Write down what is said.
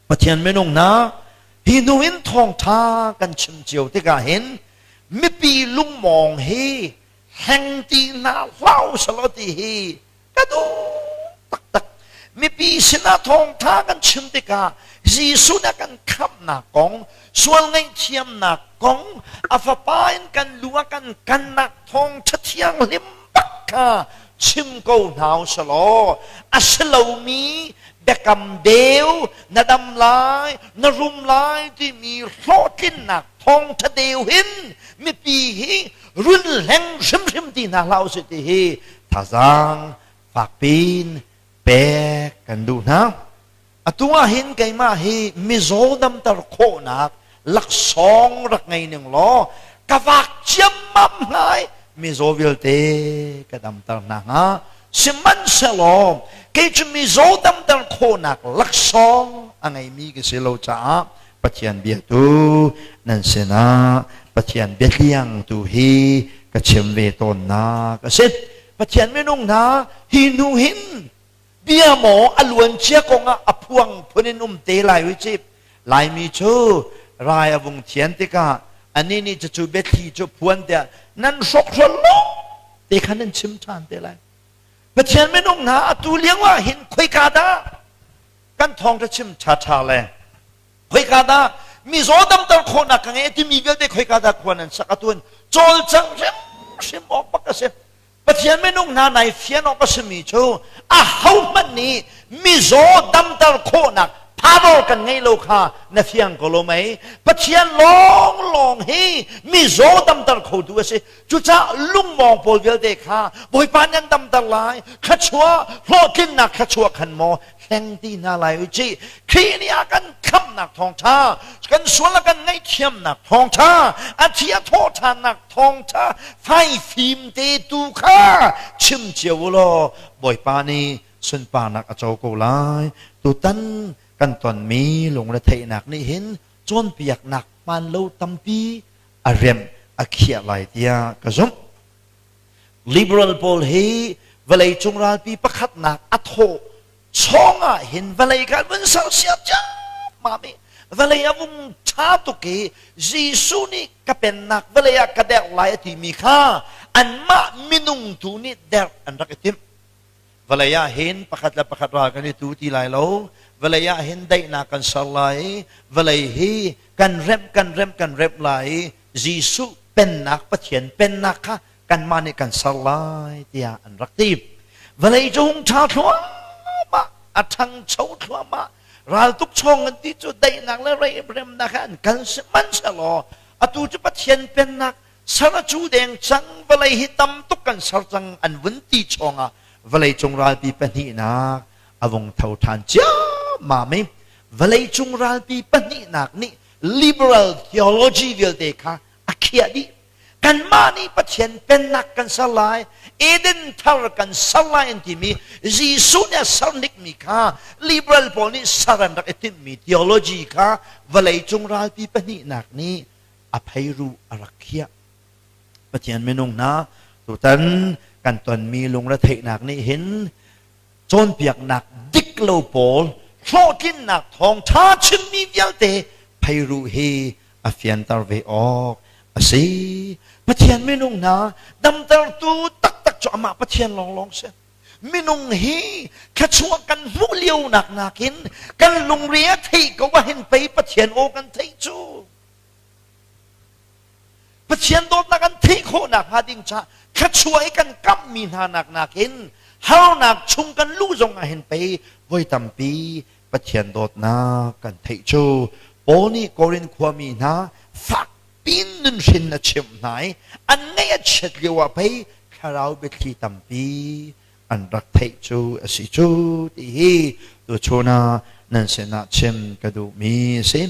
Pathian minung hna, hi hnu in thawngṭha kan chim cio tikah hin mipi lungmawng hi hleng ti hna hlah usalaw ti hi ka duh taktak. Mipi sinah thawngṭha kan chim tikah Jesuh nih a kan khamhnak kong, sual ngaihthiamnak kong, a fapa in kan lu a kan kannak thawngṭha thianghlim bak kha chim ko hna usalaw a si lomi biakam deu na dam lai, na rum lai timi hlawhtlinnak thawngṭha deu hin mipi hi run hleng hrimhrim ti hna hlah usih ti hi thazaang fakpin pek kan duh hna. Atu ah hin keimah hi mizaw damter khawhnak laksawng rak ngei ning law ka vak ciammam hnga i mizaw vialte ka damter hna hnga. Sihmanhsehlaw kei cu mizaw damter khawhnak laksawng a ngeimi ka si lo caah Pathian bia tu nan sinah Pathian biatliang tu hi ka chim ve tawnnak a si. Pathian minung hna, hi hnu hin bia maw a luancia kongah a phuang phun in um te lai ui cip. Laimi cu rai a vung thian tikah anih nih cucu biathli cu phuan tiah nan hrokhrol lo te khan nan chim ṭhan te lai. Pathian minung hna, atu lio ah hin khoika dah kan thawngṭha chim ṭhaṭha le khoika dah mizaw damter khawhnak ka ngei timi vialte khoika dah khua nan sak atuan cawlcangh hrimhrim awk bak a si. Pathian minung hna, nai fian awk a simi cu ahohmanh nih mizaw damter khawhnak power kan ngei lo kha na fiang ko lo mei? Pathian lawnglawng hi mizaw damter khotu a si. Cucaah lungmawng pawl vialte kha Bawipa nan damter lai, thluachuah, hlawhtlinnak thluachuah khan maw hleng ti hna lai u cih. Khrih nih a kan khamhnak thawngṭha, kan sual a kan ngaihthiamnak thawngṭha, a thi a thawhṭhannak thawngṭha faifim te tu kha chim cio u law Bawipa nih sunparnak a co ko lai. Tutan kan tonmi lungretheihnak nih hin cawnpiaknak hmaan lo tampi a remh a khiah lai tiah ka zumh. Liberal pawl hi vawleicung ralpi pakhatnak a thawh chawng ah hin vawlei kha vun sersiam ciammam i vawlei a vung ṭha tuk i Jesuh nih ka pennak vawlei ah ka derh lai a timi kha anmah minung tu nih derh an rak i timh. Vawlei ah hin pakhat le pakhat ral kan i tu ti lai lo. Vawlei ah hin daihnak kan ser lai i vawlei hi kan remh kan remh kan remh lai i Jesuh pennak, Pathian pennak kha kanmah nih kan ser lai tiah an rak ti. Vawlei cu hung ṭha thluahmah, a ṭhangcho thluahmah. Raltuk chawng an ti cu daihnak le remnak he an kal. Sihmanhsehlaw atu cu Pathian pennak ser a cu deng cang, vawlei hi tam tuk kan ser cang an vun ti chawngah vawleicung ralpi pahnihnak a vung tho ṭhan ciammam i vawleicung ralpi pahnihnak nih liberal theology vialte kha a khiah dih. Kanmah nih Pathian pennak kan ser lai, Eden thar kan ser lai an timi Jesuh nih a ser hnikmi kha liberal pawl nih ser an rak i timhmi theology kha vawleicung ralpi pahnihnak nih a pheiruh a rak khiah. Pathian minung hna, tutan kan tonmi lungretheihnak nih hin cawnpiaknak dik lo pawl, hlawhtlinnak thawngṭha chimmi vialte pheiruh hi a fianter ve awk a si. Pathian minung hna, damtertu taktak cu amah Pathian lawnglawng si. Minung hi thluachuah kan hmuh lio nak nakin kan lungre a theih ko ahhin pei Pathian aw kan theih cu. Pathian dawtnak kan theih khawh nakhnga ding caah thluachuah i kan kamhmi hna nak nakin harnak chung kan luh zong ahhin pei voi tampi Pathian dawtnak kan theih cu. Paul nih Korin khuami hna fak pin nunhrin a chimh hna i an ngaih a chiat lio ah pei thlarau biathli tampi an rak theih cu a si cu ti hi tuchun ah nan sinah chim ka duhmi a si.